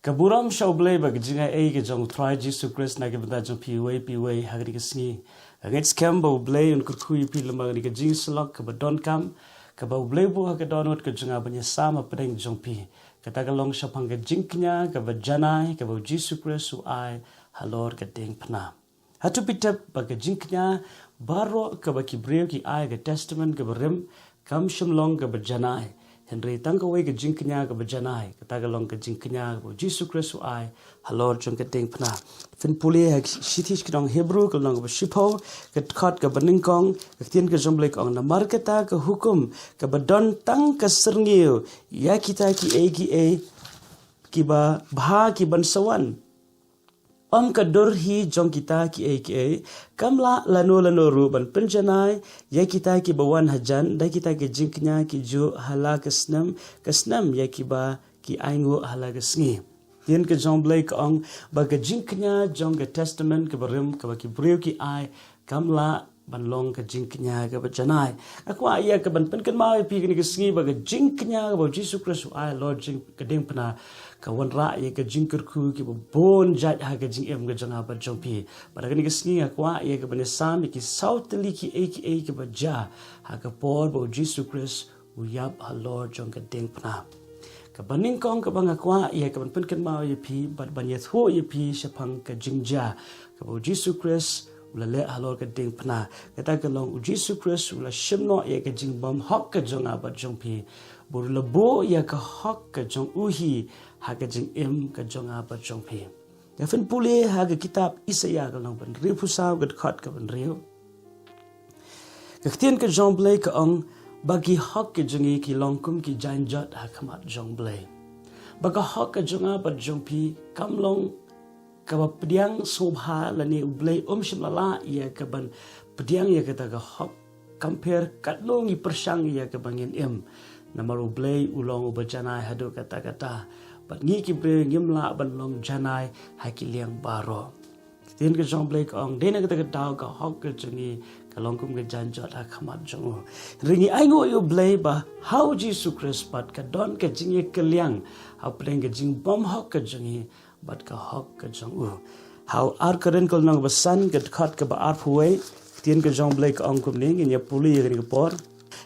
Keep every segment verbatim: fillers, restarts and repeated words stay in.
Ka burom sha U Blei ba ka jingai ei ka jong U Trai Jisu Khrist na ka bynta jong phi uwei pa uwei ha kane ka sngi. Nga ngeit skhem ba U Blei un kyrkhu ïa phi lem bad kane ka jingsyllok kaba donkam, kaba U Blei u buh ha ka dohnud ka jong nga ban ïasam hapdeng jong phi. Kata ka long shaphang ka jingkñia kaba janai kaba U Jisu Khrist u ai halor ka diengphna. Hato phi tip ba ka jingkñia baroh kaba ki briew ki ai ha ka Testament kaba rim kam shym long kaba janai. Hynrei tang kawei ka jingkñia kaba janai, kata ka long ka jingkñia kaba U Jisu Khrist u ai halor jong ka diengphna. Phin pule ha ka shithi sha ki nong Hebru ka lynnong kaba shiphew, ka dkhot kaba nyngkong, ka ktien ka jong U Blei ka ong, namar kata ka hukum kaba don tang ka syrngiew ïa kita kiei kiei kiba bha ki ban sa wan. Ym ka dur hi jong kita kiei kiei, kam lah lano lano ruh ban pynjanai ïa kita kiba wan hajan da kita ki jingkñia kijuh ha la ka snem ka snem, ïa kiba ki ainguh ha la ka sngi. Ktien ka jong U Blei ka ong ba ka jingkñia jong ka Testament kaba rim kaba ki briew ki ai kam lah ban long ka jingkñia kaba janai. Nga kwah ïa ka ban pynkynmaw ïa phi kane ka sngi ba ka jingkñia kaba U Jisu Khrist u ai halor jong ka diengphna ka wanrah ïa ka jingkyrkhu kiba bun jait ha ka jingim ka jong nga bad jong phi. Bad ha kane ka sngi nga kwah ïa ka ban ïasam ïa ki saw tylli kiei kiei kiba jia ha ka por ba U Jisu Khrist u ïap halor jong ka diengphna. Kaba nyngkong kaba nga kwah ïa ka ban pynkynmaw ïa phi bad ban ïathuh ïa phi shaphang ka jingjia kaba U Jisu Khrist u la leh halor ka diengphna. Kata ka long U Jisu Khrist u la shim noh ïa ka jingbymhok ka jong nga bad jong phi, bad u la buh ïa ka hok ka jong u hi ha ka jingim ka jong nga bad jong phi. Ïa phin pule ha ka kitab Isaïah ka lynnong ba hynriewphew saw, ka dkhot kaba hynriew. Ka ktien ka jong U Blei ka ong ba ki hok ki jong ngi ki long kum ki jaiñjot ha khmat jong U Blei. Ba ka hok ka jong nga bad jong phi kam long kaba pdiang sngewbha lane U Blei um shym la lah ïa ka ban pdiang ïa kata ka hok. Kam pher katno ngi pyrshang ïa kaba ngin im. Namar U Blei u long uba janai haduh katta katta. Bad ngi ki briew ngim lah ban long janai ha ki liang baroh. Ktien ka jong U Blei ka ong, dei na kata ka daw ka hok ka jong ngi ka long kum ka jaiñjot ha khmat jong u. Hynrei ngi ainguh ïa U Blei ba ha U Jisu Khrist pat ka don ka jingïakylliang hapdeng ka jingbymhok ka jong ngi bad ka hok ka jong u. Ha u ar Korinth ka lynnong ba san, ka dkhot kaba arphew wei, ktien ka jong U Blei ka ong kumne, ngin ïa pule ïa kane ka por.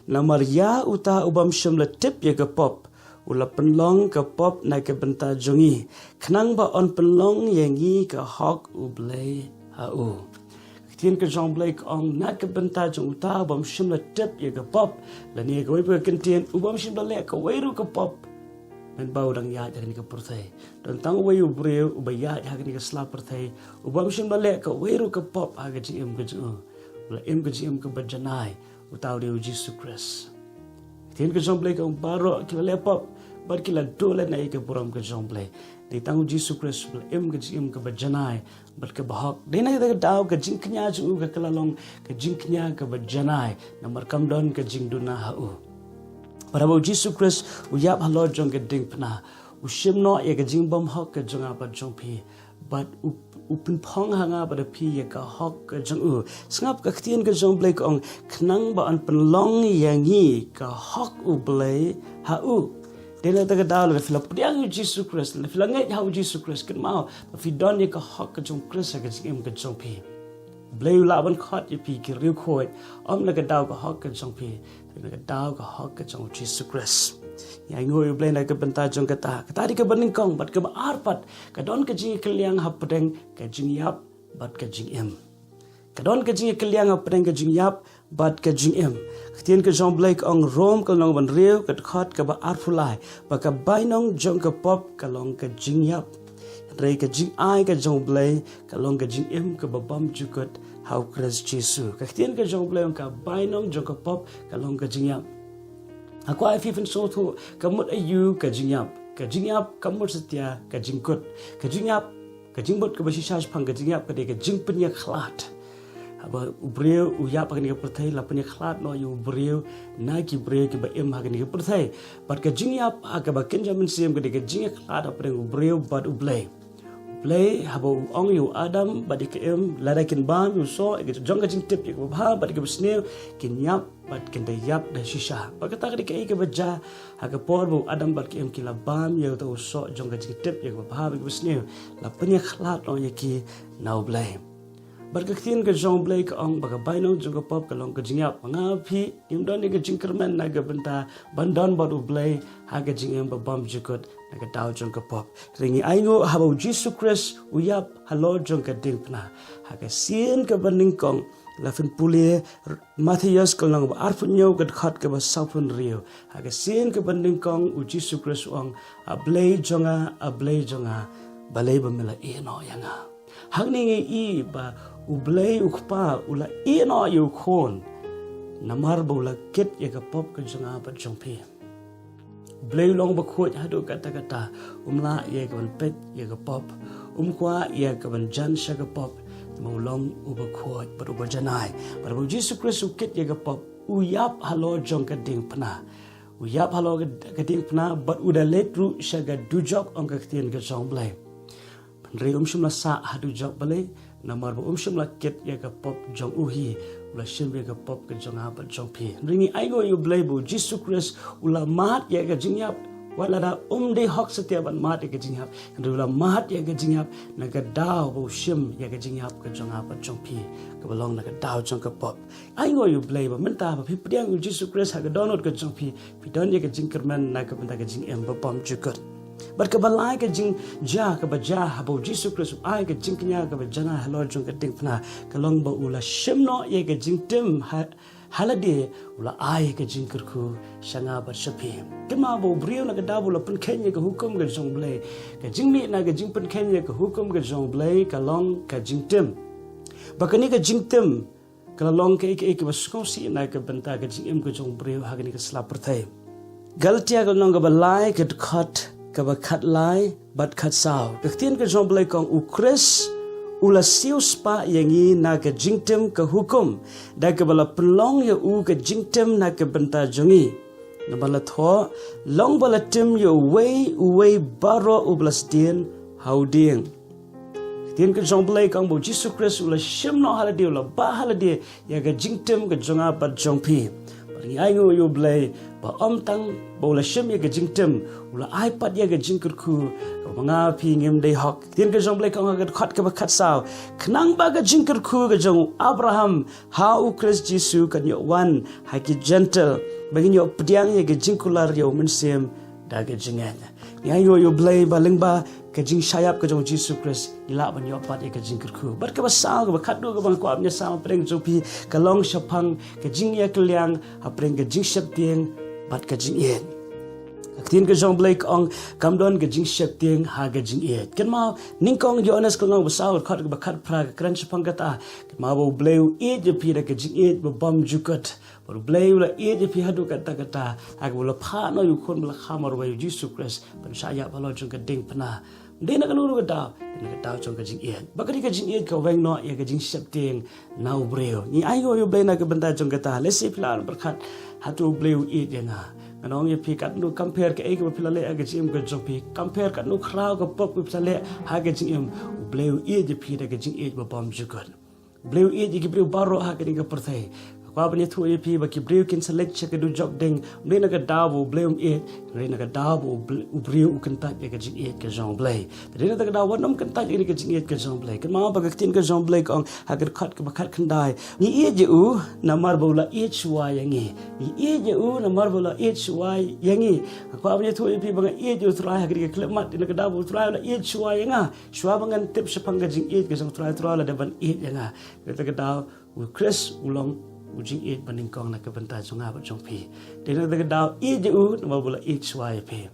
Namar ïa uta u bym shym la tip ïa ka pop u la pynlong ka pop na ka bynta jong ngi, khnang ba yn pynlong ïa ngi ka hok U Blei ha u. Ka ktien ka jong U Blei ka ong, na ka bynta jong uta u bym shym la tip ïa ka pop, lane kawei pat ka kyntien, u bym shym la leh kawei ruh ka pop. Mynba u dang ïaid ha kane ka pyrthei, don tang uwei u briew uba ïaid ha kane ka sla pyrthei u bym shym la leh kawei ruh ka pop ha ka jingim ka jong u. U la im ka jingim kaba janai, uta u dei U Jisu Khrist. Ktien ka jong U Blei ka ong, baroh ki la leh pop bad ki la duh lehnoh ïa ka burom ka jong U Blei. Dei tang U Jisu Khrist uba la im ka jingim kaba janai bad kaba hok. Dei na kata ka daw ka jingkñia jong u ka la long ka jingkñia kaba janai, namar kam don ka jingduna ha u. Bad haba U Jisu Khrist u ïap halor jong ka diengphna, u shim noh ïa ka jingbymhok ka jong nga bad jong phi, bad u, u pynphong ha nga bad ha phi ïa ka hok ka jong u. Sngap, ka ktien ka jong U Blei ka ong, khnang ba yn pynlong ïa ngi ka hok U Blei ha u. Dei na kata ka daw lada phi la pdiang ïa U Jisu Khrist, lada phi la ngeit ha U Jisu Khrist, kynmaw ba phi don ïa ka hok ka jong U Khrist ha ka jingim ka jong phi. U Blei u lah ban khot ïa phi ki riewkhuid, ym na ka daw ka hok ka jong phi, na ka daw ka hok ka jong U Jisu Khrist. Ngi ainguh ïa U Blei na ka bynta jong kata. Kata dei kaba nyngkong, bad kaba ar pat, ka don ka jingïakylliang hapdeng ka jingïap bad ka jingim. Ka don ka jingïakylliang hapdeng ka jingïap bad ka jingim. Ka ktien ka jong U Blei ka ong, Rom ka lynnong ba hynriew, ka dkhot kaba arphew lai, ba ka bainong jong ka pop ka long ka jingïap, hynrei ka jingai ka jong U Blei ka long ka jingim kaba bymjukut ha U Khrist Jisu. Ka ktien ka jong U Blei ka ong, ka bainong jong ka pop ka long ka jingïap. Nga kwah ïa phi phin sngewthuh, ka mut aïu ka jingïap? Ka jingïap ka mut satia ka jingkut. Ka jingïap, ka jingmut kaba shisha shaphang ka jingïap ka dei ka jingpynïakhlad. Haba u briew u ïap ha kane ka pyrthei, la pynïakhlad noh ïa u briew na ki briew kiba im ha kane ka pyrthei. Bad ka jingïap ha kaba kynja mynsiem ka dei ka jingïakhlad hapdeng u briew bad U Blei. Blei haba u ong ïa u Adam bad ïa ka Im, lada kin bam ïa u soh jong ka jingtip ïa kaba bha bad ïa kaba sniew, kin ïap bad kin da ïap da shisha. Bad kata ka dei kaei kaba jia ha ka por ba u Adam bad ka Im ki la bam ïa uta u soh jong ka jingtip ïa kaba bha bad ïa kaba sniew, la pynïakhlad noh ïa ki na u Blei. Bad ka ktien ka jong u Blei ka ong ba ka bainong jong ka pop ka long ka jingïap. Ma nga phi ngim don ïa ka jingkyrmen na ka bynta ban don bad u Blei ha ka jingim ba bymjukut na ka daw jong ka pop. Hynrei ngi ainguh haba u Jisu Khrist u ïap halor jong ka diengphna. Ha ka sien kaba nyngkong, la phin pule Mathaios ka lynnong ba arphew hynñiew ka dkhot kaba sawphew hynriew. Ha ka sien kaba nyngkong u Jisu Khrist u ong, "A Blei jong nga, a Blei jong nga, balei ba me la ïehnoh ïa nga?" Hangne ngi i ba u Blei u Kpa u la ïehnoh ïa u Khun namar ba u la kit ïa ka pop ka jong nga bad jong phi. U Blei u long bakhuid haduh katta katta, um lah ïa ka ban peit ïa ka pop, um kwah ïa ka ban jan sha ka pop, namar u long u bakhuid bad u bajanai. Bad ba u Jisu Khrist u kit ïa ka pop, u ïap halor jong ka diengphna. U ïap halor ka, ka diengphna bad u da leit ruh sha ka dujok, ong ka ktien ka jong u Blei. Hynrei um shym la sah ha dujok balei, namar ba um shym la kit ïa ka pop jong u hi, u la shim ïa ka pop ka jong nga bad jong phi. Hynrei ngi ainguh ïa u Blei ba u Jisu Khrist u la mad ïa ka jingïap. Wat lada um dei hok satia ban mad ïa ka jingïap, hynrei u la mad ïa ka jingïap na ka daw ba u shim ïa ka jingïap ka jong nga bad jong phi, kaba long na ka daw jong ka pop. Ainguh ïa u Blei ba mynta ba phi pdiang ïa u Jisu Khrist ha ka dohnud ka jong phi, phi don ïa ka jingkyrmen na ka bynta ka jingim ba bymjukut. Bad kaba lai ka jingjia kaba jia haba u Jisu Khrist u ai ka jingkñia kaba janai halor jong ka diengphna, ka long ba u la shim noh ïa ka jingtim ha, ha lade, u la ai ka jingkyrkhu sha nga bad sha phi. Kynmaw ba u briew na ka daw ba u la pynkheiñ ïa ka hukum ka jong u Blei, ka jingmih na ka jingpynkheiñ ïa ka hukum ka jong u Blei ka long ka jingtim. Ba kane ka jingtim ka la long kaei kaei kaba sngewsih na ka bynta ka jingim ka jong u briew ha kane ka sla pyrthei. Galatia ka lynnong kaba lai ka dkhot kaba khatlai bad khatsaw. Ka ktien ka jong u Blei ka ong, u Khrist u la siewspah ïa ngi na ka jingtim ka hukum, da kaba la pynlong ïa u ka jingtim na ka bynta jong ngi. Naba la thoh, long ba la tim ïa uwei uwei baroh uba la sdien ha u dieng. Ktien ka jong u Blei ka ong ba u Jisu Khrist u la shim noh ha lade, u la bah ha lade ïa ka jingtim ka jong nga bad jong phi. Bad ngi ainguh ïa u Blei ba ym tang ba u la shim ïa ka jingtim, u la ai pat ïa ka jingkyrkhu kaba nga phi ngim dei hok. Ktien ka jong u Blei ka ong ha ka dkhot kaba khatsaw, khnang ba ka jingkyrkhu ka jong u Abraham ha u Khrist Jisu kan ïoh wan ha ki Jentil, ba ngin ïoh pdiang ïa ka jingkular ïa u Mynsiem da ka jingngeit. Ngi ainguh ïa u Blei ba lyngba ka jingshah ïap ka jong u Jisu Khrist, ngi lah ban ïoh pat ïa ka jingkyrkhu. Bad kaba saw, kaba khatduh kaba nga kwah ban ïasam hapdeng jong phi, ka long shaphang ka jingïakylliang hapdeng ka jingsheptieng bad ka jingïeit. Ka ktien ka jong u Blei ka ong, kam don ka jingsheptieng ha ka jingïeit. Kynmaw, nyngkong Ïoannis ka lynnong ba saw ka dkhot kaba khatphra ka kren shaphang kata. Kynmaw ba u Blei u ïeit ïa phi da ka jingïeit ba bymjukut. Bad u Blei u la ïeit ïa phi haduh katta katta, ha kaba u la phah noh ïa u Khun ba la kha marwei, u Jisu Khrist, ban shah ïap halor jong ka diengphna. Ym dei na kano kano ka daw, na ka daw jong ka jingïeit. Bad kane ka jingïeit ka weng noh ïa ka jingsheptieng na u briew. Ngi ainguh ïa u Blei na ka bynta jong kata. Lehse phi lah ban pyrkhat, hato u Blei u ïeit ïa nga? Ngan ong ïa phi, katno, compare kaei kaba phi la leh ha ka jingim ka jong phi, compare katno khraw ka pop kaba phi la leh ha ka jingim, u Blei u ïeit ïa phi da ka jingïeit ba bymjukut. U Blei u ïeit ïa ki briew baroh ha kane ka pyrthei. Nga kwah ban ïathuh ïa phi ba ki briew kin sa leit sha ka dujok ding, ym dei na ka daw ba u Blei um ïeit, hynrei na ka daw ba u Blei, u briew u kyntait ïa ka jingïeit ka jong u Blei. Te dei na kata ka daw wat nym kyntait ïa kane ka jingïeit ka jong u Blei. Kynmaw ba ka ktien ka jong u Blei ka ong ha ka dkhot kaba khatkhyndai, ngi ïeit ïa u namar ba u la ïeit shuwa ïa ngi. Ngi ïeit ïa u namar ba u la ïeit shuwa ïa ngi. Nga kwah ban ïathuh ïa phi ba nga ïeit ïa u Trai ha kane ka khyllipmat, dei na ka daw ba u Trai u la ïeit shuwa ïa nga. Shuwa ba ngan tip shaphang ka jingïeit ka jong u Trai, u Trai u la dep ban ïeit ïa nga. Dei na kata ka daw u Khrist u long u jingïeit ba nyngkong na ka bynta jong nga bad jong phi. Dei na kata ka daw ïeit ïa u namar ba u la ïeit shuwa ïa phi.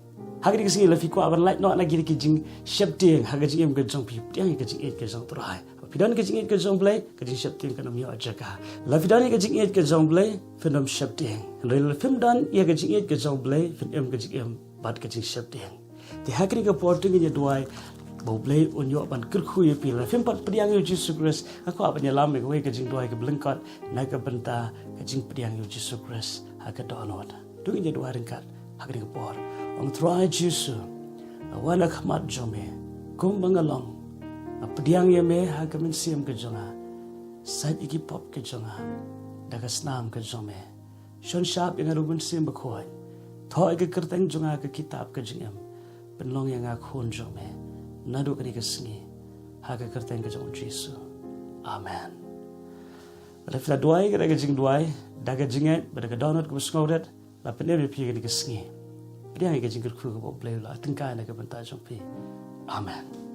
Ha kane ka sngi lada phi kwah ban lait noh na kine ki jingsheptieng ha ka jingim ka jong phi, pdiang ïa ka jingïeit ka jong u Trai. Lada phi don ka jingïeit ka jong u Blei, ka jingsheptieng kan ym ïoh jaka. Lada phi don ïa ka jingïeit ka jong u Blei, phin ym sheptieng. Hynrei lada phim don ïa ka jingïeit ka jong u Blei, phin im ka jingim bad ka jingsheptieng. Te ha kane ka por to ngin ïa duwai ba u Blei un ïoh ban kyrkhu ïa phi. Lada phim pat pdiang ïa u Jisu Khrist, nga kwah ban ïalam ïa kawei ka jingduwai kaba lyngkot na ka bynta ka jingpdiang ïa u Jisu Khrist ha ka dohnud. To ngin ïa duwai ryngkat ha kane ka por. Ong, Trai Jisu, nga wan ha khmat jong me kumba nga long. Nga pdiang ïa me ha ka mynsiem ka jong nga. Sait ïa ki pop ka jong nga da ka snam ka jong me. Shon shap ïa nga da u Mynsiem Bakhuid. Thoh ïa ka kyrteng jong nga ha ka kitab ka jingim. Pynlong ïa nga khun jong me naduh kane ka sngi, ha ka kyrteng ka jong u Jisu. Amen. Lada phi la duwai ka da ka jingduwai, da ka jingngeit bad da ka dohnud kaba sngewrit, la pynim ïa phi kane ka sngi. Pdiang ïa ka jingkyrkhu kaba U Blei u la tyngkai na ka bynta jong phi. Amen.